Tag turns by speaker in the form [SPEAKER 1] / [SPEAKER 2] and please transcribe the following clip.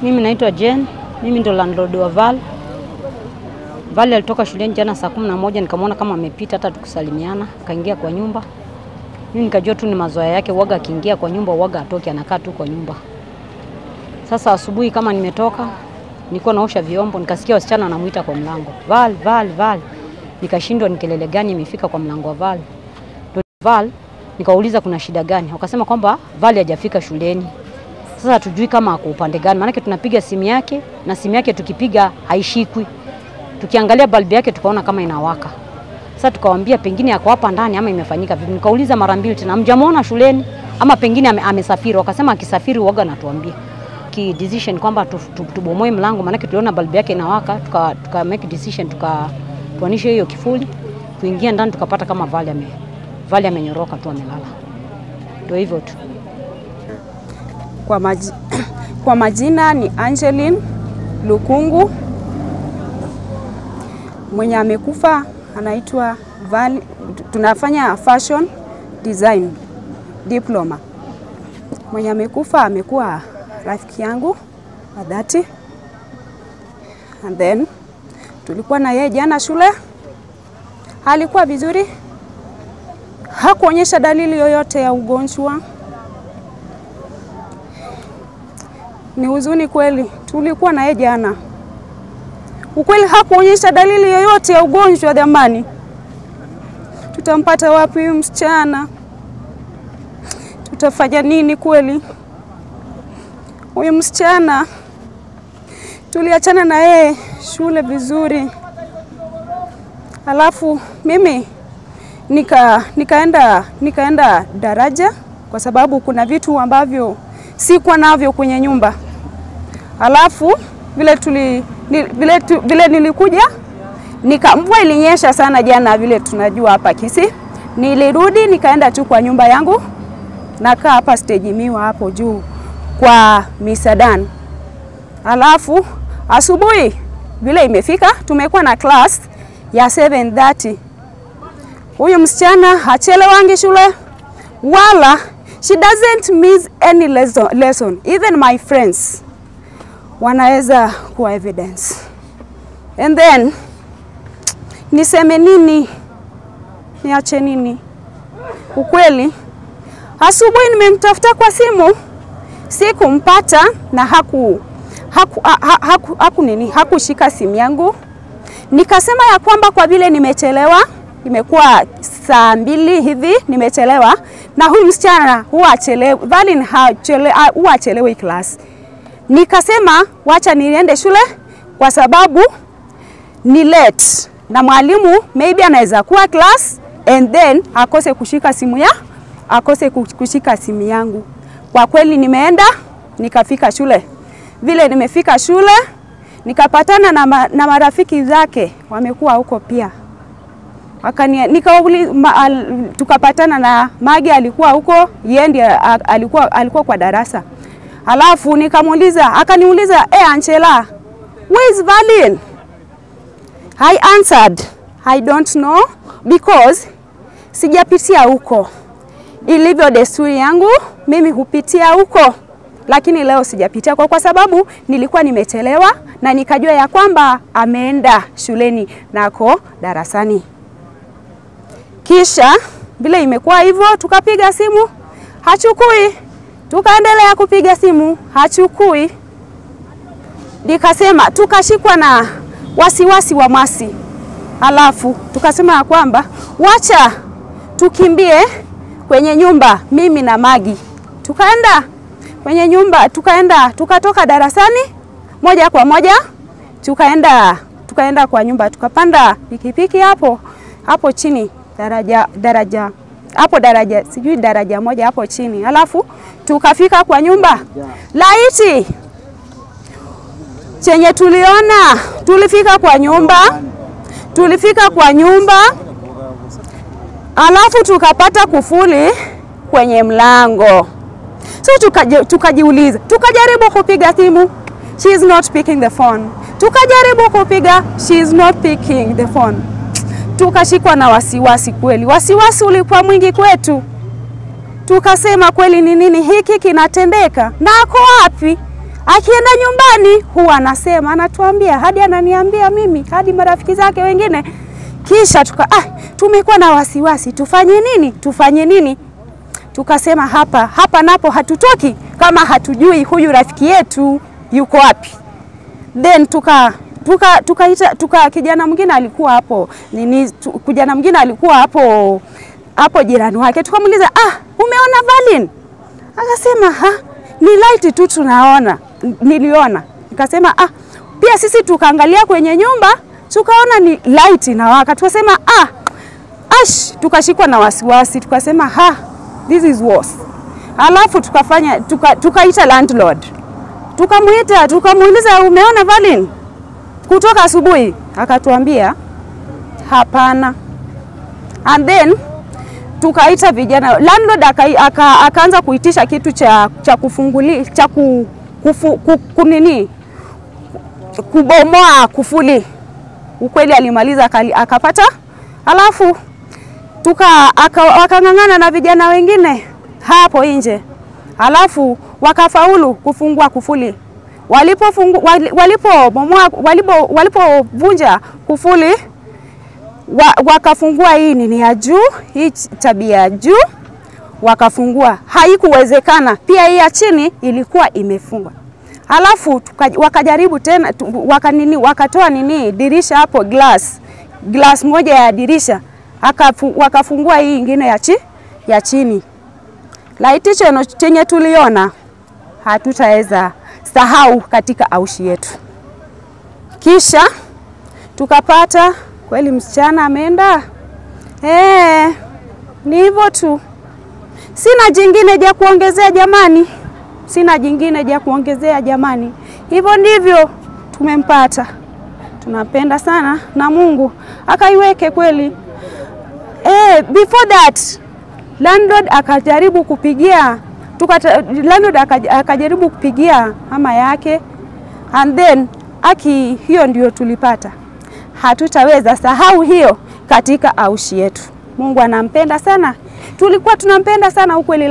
[SPEAKER 1] Mimi naitwa Jane, mimi ndo landlord wa Val. Val alitoka shuleni jana saa 11, nikamwona kama amepita hata tukusalimiana, kaingia kwa nyumba. Mimi nikajua tu ni mazoea yake, waga akiingia kwa nyumba waga atoki, anakaa tu kwa nyumba. Sasa asubuhi kama nimetoka, nilikuwa naosha vyombo, nikasikia wasichana wanamuita kwa mlango. Val, Val, Val. Nikashindwa ni kelele gani imefika kwa mlango wa Val. Ndio Val, nikauliza kuna shida gani? Wakasema kwamba Val hajafika shuleni. Sasa hatujui kama ako upande gani, maana tunapiga simu yake na simu yake tukipiga haishikwi. Tukiangalia balbu yake tukaona kama inawaka. Sasa tukawaambia pengine ako hapa ndani ama imefanyika vipi. Nikauliza mara mbili tena, hamjamuona shuleni ama pengine amesafiri? Wakasema akisafiri huaga anatuambia. Ki decision kwamba tubomoe mlango, maana tuliona balbu yake inawaka, tuka make decision, tuanishe hiyo kifuli, tuingie ndani tukapata kama Vali amenyoroka tu amelala. Ndio hivyo tu.
[SPEAKER 2] Kwa majina ni Angeline Lukungu. Mwenye amekufa anaitwa Val. Tunafanya fashion design diploma. Mwenye amekufa amekuwa rafiki yangu wa dhati. And then tulikuwa na yeye jana shule. Alikuwa vizuri. Hakuonyesha dalili yoyote ya ugonjwa. Ni huzuni kweli, tulikuwa na yeye jana. Ukweli hakuonyesha dalili yoyote ya ugonjwa jamani. Tutampata wapi huyu msichana? Tutafanya nini kweli? Huyu msichana tuliachana na yeye shule vizuri. Alafu mimi nikaenda daraja kwa sababu kuna vitu ambavyo sikuwa navyo kwenye nyumba. Alafu vile nilikuja, mvua ilinyesha sana jana vile tunajua hapa Kisii. Nilirudi nikaenda tu kwa nyumba yangu, nakaa hapa stage miwa hapo juu kwa Misadan. Alafu asubuhi vile imefika, tumekuwa na class ya 7:30. Huyu msichana hachelewangi shule wala she doesn't miss any lesson. Even my friends wanaweza kuwa evidence. And then niseme nini? Niache nini? Ukweli asubuhi nimemtafuta kwa simu, sikumpata na hakushika simu yangu. Nikasema ya kwamba kwa vile nimechelewa, imekuwa saa 2 hivi nimechelewa, na huyu msichana huwa achelewe, Valin huwa achelewe class. Nikasema wacha niende shule kwa sababu ni late na mwalimu maybe anaweza kuwa class and then akose kushika simu ya akose kushika simu yangu. Kwa kweli nimeenda nikafika shule. Vile nimefika shule nikapatana na marafiki zake wamekuwa huko pia. Tukapatana na Magi alikuwa huko, yeye ndiye alikuwa kwa darasa. Alafu nikamuuliza, akaniuliza, "Angela, where is Valin?" I answered, "I don't know because sijapitia huko. Ilivyo desturi yangu, mimi hupitia huko. Lakini leo sijapitia kwa sababu nilikuwa nimechelewa na nikajua ya kwamba ameenda shuleni nako darasani." Kisha vile imekuwa hivyo, tukapiga simu, hachukui. Tukaendelea kupiga simu, hachukui. Nikasema tukashikwa na wasiwasi wa masi. Alafu tukasema kwamba wacha tukimbie kwenye nyumba, mimi na Magi. Tukaenda kwenye nyumba, tukatoka darasani moja kwa moja tukaenda kwa nyumba, tukapanda pikipiki hapo chini daraja hapo daraja sijui daraja moja hapo chini. Alafu tukafika kwa nyumba. Laiti chenye tuliona, tulifika kwa nyumba, alafu tukapata kufuli kwenye mlango. So tukajiuliza, tukajaribu kupiga simu, she is not picking the phone. Tukajaribu kupiga, she is not picking the phone. Tukashikwa na wasiwasi kweli. Wasiwasi ulikuwa mwingi kwetu. Tukasema kweli ni nini hiki kinatendeka? Na ako wapi? Akienda nyumbani huwa anasema, anatuambia, hadi ananiambia mimi, hadi marafiki zake wengine. Kisha tumekuwa na wasiwasi, tufanye nini? Tufanye nini? Tukasema hapa napo hatutoki kama hatujui huyu rafiki yetu yuko wapi. Then tukaita kijana mwingine alikuwa hapo, kijana mwingine alikuwa hapo jirani wake. Tukamuuliza, umeona Valin? Akasema, ni light tu tunaona, niliona. Nikasema pia sisi tukaangalia kwenye nyumba, tukaona ni light inawaka. Tukasema tukashikwa na wasiwasi, tukasema this is worse. Alafu tukafanya tukaita landlord. Tukamuita, tukamuuliza umeona Valin kutoka asubuhi? Akatuambia hapana. And then tukaita vijana. Landlord akaanza kuitisha kitu cha kufungulia, cha kubomoa kufuli. Ukweli alimaliza akapata. Alafu wakang'ang'ana na vijana wengine hapo nje. Alafu wakafaulu kufungua kufuli. Walipovunja kufuli, wakafungua hii nini ya juu, hii tabia ya juu wakafungua. Haikuwezekana. Pia hii ya chini ilikuwa imefungwa. Alafu wakajaribu tena, wakatoa dirisha hapo, glass moja ya dirisha, wakafungua hii ingine ya chini. Laiti chenye tuliona hatutaweza sahau katika aushi yetu. Kisha tukapata kweli msichana ameenda. Ni hivyo tu. Sina jingine ja kuongezea jamani. Sina jingine ja kuongezea jamani. Hivyo ndivyo tumempata. Tunapenda sana na Mungu akaiweke kweli. Before that landlord akajaribu kupigia, landlord akajaribu kupigia mama yake, and then aki hiyo ndio tulipata. Hatutaweza sahau hiyo katika aushi yetu. Mungu anampenda sana. Tulikuwa tunampenda sana ukweli.